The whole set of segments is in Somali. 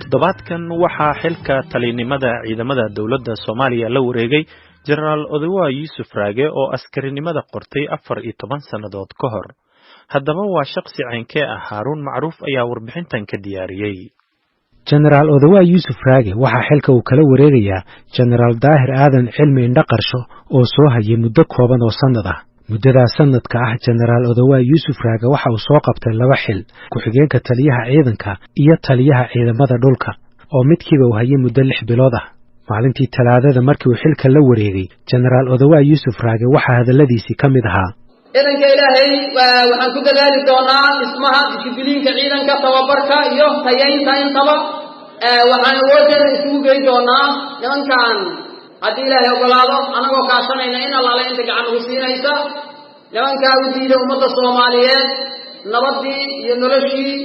Toddobaadkan waxaa xilka talinimada ciidamada dowladda Soomaaliya la wareegay Jenaraal Odawa Yuusuf Raage oo askarinimada qortay 14 sannadood ka hor. Haddaba waa shaqsi ceynkee ah? Haaruun Macruuf ayaa warbixintan ka diyaariyey. Jenaraal Odawa Yuusuf Raage waxaa xilka uu kala wareegayaa Jenaraal Daahir Aadan Cilmi Indhaqarsho oo soo hayay muddo kooban oo sannad ah. Muddadaas sanadka ah, Jenaraal Odawa Yuusuf Raage waxa uu soo qabtay laba xil: ku-xigeenka taliyaha ciidanka iyo taliyaha ciidamada dhulka, oo midkiiba uu hayay muddo 6 bilood ah. Maalintii Talaadada markii uu xilka la wareegay Jenaraal Odawa Yuusuf Raage, waxaa hadalladiisii ka mid ahaa: Ciidanka Ilaahay waxaan ku dadaali doonaa dhismaha dishibiliinka ciidanka, tababarka iyo tayaynta intaba. Waxaan awooddeena isugu gey doonaa nimankan, haddii Ilaahay ogolaado, annagoo kaashanayna in Allaale inta gacan ugu siinaysa nimankaa u diida ummadda Soomaaliyeed nabaddii iyo noloshii,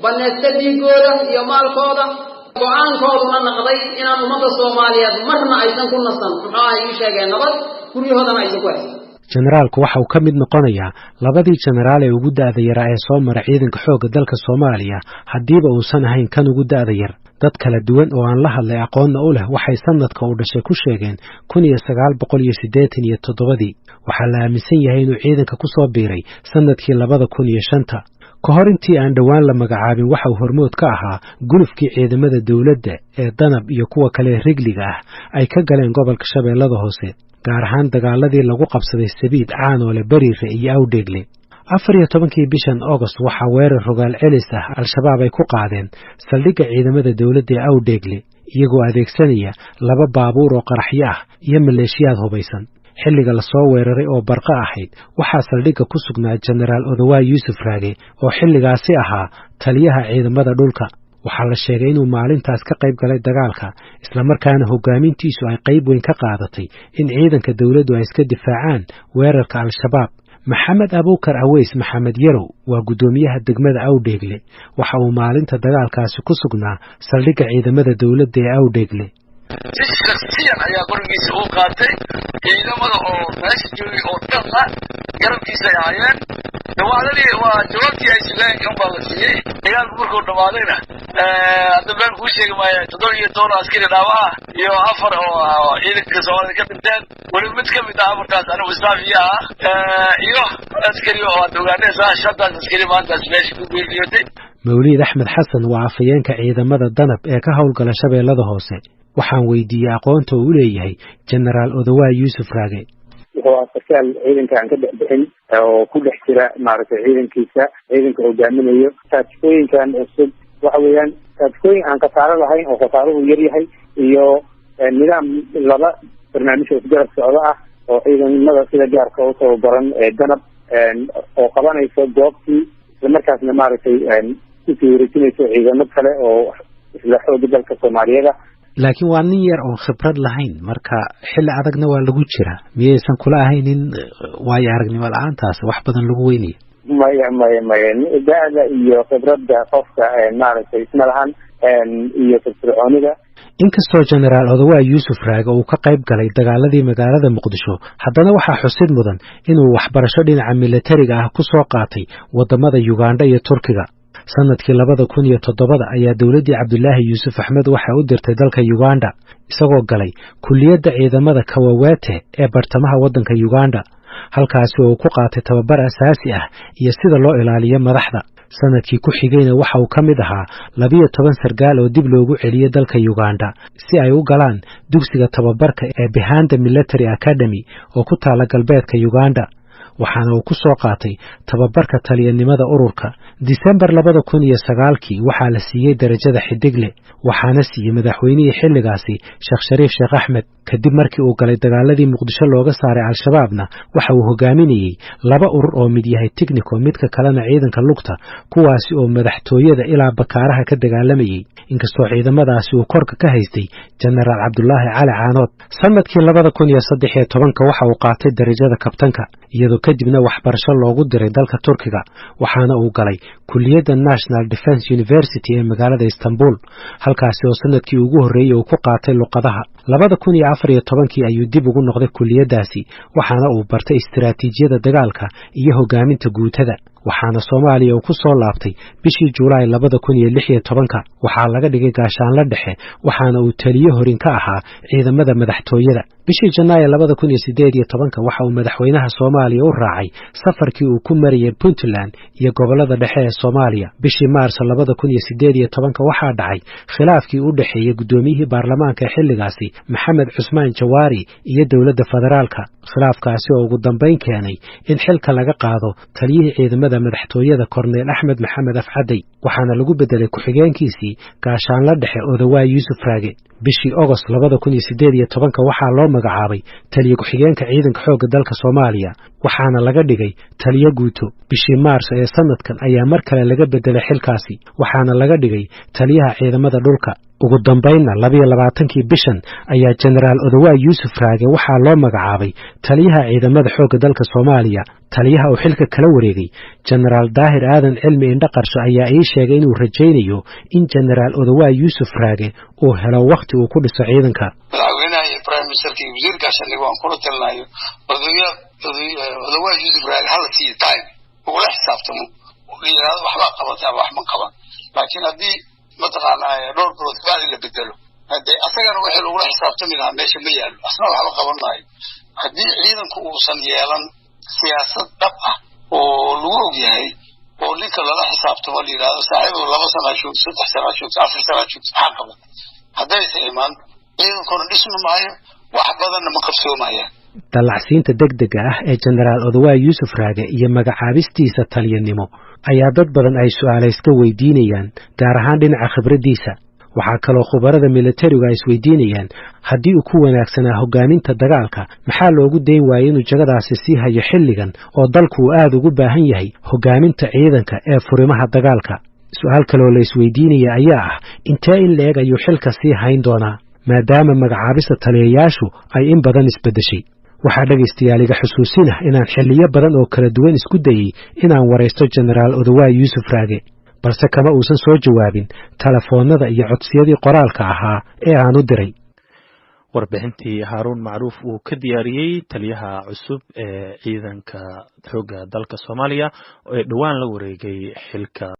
baneysta dhiigooda iyo maalkooda, go-aankooduna naqday inaan ummadda Soomaaliyeed marna aysan ku nasan, muxuu aha ii sheegeen, nabad guryahoodana aysan ku haysan. Jenaraalku waxa uu ka mid noqonayaa labadii jenaraal ee ugu da'da yaraa ee soo mara ciidanka xoogga dalka Soomaaliya, haddiiba uusan ahayn kan ugu da'da yar. Dad kala duwan oo aan la hadlay aqoonna u leh waxay sanadka uu dhashay ku sheegeen 1987-dii. Waxaa la aaminsan yahay inuu ciidanka ku soo biiray sannadkii 2005. Ka hor intii aan dhowaan la magacaabin, waxa uu hormood ka ahaa gulufkii ciidamada dowladda ee Danab iyo kuwa kale rigliga ah ay ka galeen gobolka Shabeellada Hoose, gaar ahaan dagaaladii lagu qabsaday Sabiid, Caanoole, Beriire iyo Awdheegle. 14-kii bishan Agost waxaa weerar rogaal celis ah Al-Shabaab ay ku qaadeen saldhigga ciidamada dowladda ee Awdheegle, iyagoo adeegsanaya laba baabuur oo qaraxyo ah iyo maleeshiyaad hubaysan. Xilliga lasoo weeraray oo barqa ahayd, waxaa saldhigga ku sugnaa Jenaraal Odawa Yuusuf Raage oo xilligaasi ahaa taliyaha ciidamada dhulka. Waxaa la sheegay inuu maalintaas ka qayb galay dagaalka, islamarkaana hoggaamintiisu ay qayb weyn ka qaadatay in ciidanka dowladdu ay iska difaacaan weerarka Al-Shabaab. Maxamed Abuukar Aweys Maxamed Yarow waa guddoomiyaha degmada Awdheegle. Waxa uu maalinta dagaalkaasi ku sugnaa saldhigga ciidamada dowladda ee Awdheegle. Si shaksiyan ayaa qorigiisa uu qaatay, ciidamada oo meesha joogay oo dhanna garabkiisa ay ahaayeen. Dhawaadadii waa jawaabtii ay sugeen unbaa la siiyey. Dagaalku markuu dhamaadayna, hadda been kuu sheegi maaya, 17 askari dhaawac ah iyo 4 oo ciidanka Soomaalida ka dhinteen. Weliba mid ka mid ah afartaas anigu istaafiya ah iyo askari oo aad ogaanaysa, shantaas askari maantaas meesha ku geeriyootay. Mawliid Axmed Xasan waa afhayeenka ciidamada Danab ee ka howlgala Shabeellada Hoose. Waxaan weydiiyey aqoonta uu u leeyahay Jenaraal Odawa Yuusuf Raage. Wuxuu ahaa sarkaal ciidanka aan ka dhex bixin oo ku dhex jira, maaragtay, ciidankiisa, ciidanka hogaaminayo. Taatikooyinkan cusub waxa weeyaan taatikooyin aan khasaaro lahayn oo khasaaruhu yar yahay, iyo nidaam laba barnaamij oo isgarab socdo ah oo ciidamada sida gaarka u tababaran ee Danab oo qabanayso goobtii, islamarkaasna, maaragtay, kusii wareejinayso ciidamo kale oo isla xooga dalka Soomaaliyeeda. Laakiin waa nin yar oon khibrad lahayn, marka xilli adagna waa lagu jira. Miyaysan kula ahayn in waayo aragnimo la-aantaas wax badan lagu weynayo? Maya, maya, maya, da-da iyo khibradda qofka, maaragtay, isma lahan iyo firfircoonida. Inkastoo Jenaraal Odawa Yuusuf Raage uu ka qayb galay dagaaladii magaalada Muqdisho, haddana waxaa xusid mudan inuu waxbarasho dhinaca milatariga ah ku soo qaatay waddamada Yugandha iyo Turkiga. Sanadkii 2007 ayaa dowladdii Cabdulaahi Yuusuf Axmed waxay u dirtay dalka Yugandha, isagoo galay kulliyadda ciidamada Kawawete ee bartamaha waddanka Yugandha, halkaasi oo uu ku qaatay tababar asaasi ah iyo sida loo ilaaliyo madaxda. Sanadkii ku xigayna waxa uu ka mid ahaa 12 sargaal oo dib loogu celiyey dalka Yugandha si ay u galaan dugsiga tababarka ee Bihanda Military Academy oo ku taala galbeedka Yugandha, waxaana uu ku soo qaatay tababarka taliyanimada ururka. Disembar 2009-kii waxaa la siiyey darajada xidigle, waxaana siiyey madaxweynihii xilligaasi, Sheekh Shariif Sheekh Axmed. Kadib markii uu galay dagaaladii Muqdisho looga saaray Al-Shabaabna, waxa uu hogaaminayey laba urur oo mid yahay tignico, midka kalena ciidanka lugta, kuwaasi oo madaxtooyada ilaa Bakaaraha ka dagaalamayey, inkastoo ciidamadaasi uu korka ka haystay Jenaraal Cabdulaahi Cali Caanood. Sanadkii 2013-ka waxa uu qaatay darajada kabtanka, iyadoo kadibna waxbarasho loogu diray dalka Turkiga, waxaana uu galay kulliyadda National Defence University ee magaalada Istanbul, halkaasi oo sanadkii ugu horreeyey uu ku qaatay luqadaha. 2014-kii ayuu dib ugu noqday kulliyaddaasi, waxaana uu bartay istiraatiijiyada dagaalka iyo hogaaminta guutada. Waxaana Soomaaliya uu ku soo laabtay bishii Juulaay 2016-ka. Waxaa laga dhigay gaashaanla dhexe, waxaana uu taliyo horin ka ahaa ciidamada madaxtooyada. Bishii Janaayo 2018-ka waxa uu madaxweynaha Soomaaliya u raacay safarkii uu ku marayay Puntland iyo gobollada dhexe ee Soomaaliya. Bishii Maarso 2018-ka waxaa dhacay khilaafkii u dhexeeyey guddoomiyihii baarlamaanka ee xilligaasi, Maxamed Cusmaan Jawaari, iyo dowladda federaalka, khilaafkaasi oo ugu dambayn keenay in xilka laga qaado taliyihii ciidamada madaxtooyada, Korneyl Axmed Maxamed Afcaday, waxaana lagu bedelay ku-xigeenkiisii, gaashaanla dhexe Odawaa Yuusuf Raage. Bishii Ogost 2018-ka waxaa loo magacaabay taliye ku-xigeenka ciidanka xoogga dalka Soomaaliya, waxaana laga dhigay taliyo guuto. Bishii Maarso ee sanadkan ayaa mar kale laga bedelay xilkaasi, waxaana laga dhigay taliyaha ciidamada dhulka. Ugu dambaynna 22-kii bishan ayaa Jenaraal Odawaa Yuusuf Raage waxaa loo magacaabay taliyaha ciidamada xoogga dalka Soomaaliya. Taliyaha uu xilka kala wareegay, Jenaraal Daahir Aadan Cilmi Indhaqarsho, ayaa ii sheegay inuu rajaynayo in Jenaraal Odawaa Yuusuf Raage uu helo wakhti uu ku dhiso ciidanka. Madaxweynaha iyo prime ministerka iyo wasiirkaasaniga waan kula talinayo Odawaa Yuusuf Raage hala siiyo time ugula xisaabtamo, yidhahdo waxbaa qabataa, wax ma qaban. Laakiin haddii mataqaanaa dhowr bilood kabacdi la bedelo, hade asagana wixii lagula xisaabtami lahaa meesha ma yaallo, asna waxba qaban maayo. Haddii ciidanku uusan yeelan siyaasad dhab ah oo lagu og yahay oo ninka lala xisaabtamo, la yidhahdo saaxiibow, 2 sanaa joogto, 3 sanaa joogto, 4 sanaa joogto, maxaa qaban, haddaysa imaan, ciidankuna dhismi maayo, wax badanna ma qabsoomayaan. Dallacsiinta degdega ah ee Jenaraal Odawaa Yuusuf Raage iyo magacaabistiisa taliyanimo ayaa dad badan ay su'aala iska weydiinayaan, gaar ahaan dhinaca khibraddiisa. Waxaa kaloo khubarada militarigu ay isweydiinayaan, haddii uu ku wanaagsanaa hoggaaminta dagaalka, maxaa loogu dayn waayey inuu jagadaasi sii hayo xilligan oo dalku uu aad ugu baahan yahay hoggaaminta ciidanka ee furimaha dagaalka? Su'aal kaloo la isweydiinaya ayaa ah, intee in la-eg ayuu xilka sii hayn doonaa, maadaama magacaabista taliyayaashu ay in badan isbeddeshay? Waxaa dhegaystayaal iga xusuusinah inaan xilliyo badan oo kala duwan isku dayey inaan waraysto Jenaraal Odawaa Yuusuf Raage, balse kama uusan soo jawaabin telefoonnada iyo codsiyadii qoraalka ahaa ee aan u diray. Warbixintii Haaruun Macruuf uu ka diyaariyey taliyaha cusub ee ciidanka xoogga dalka Soomaaliya ee dhowaan la wareegay xilka.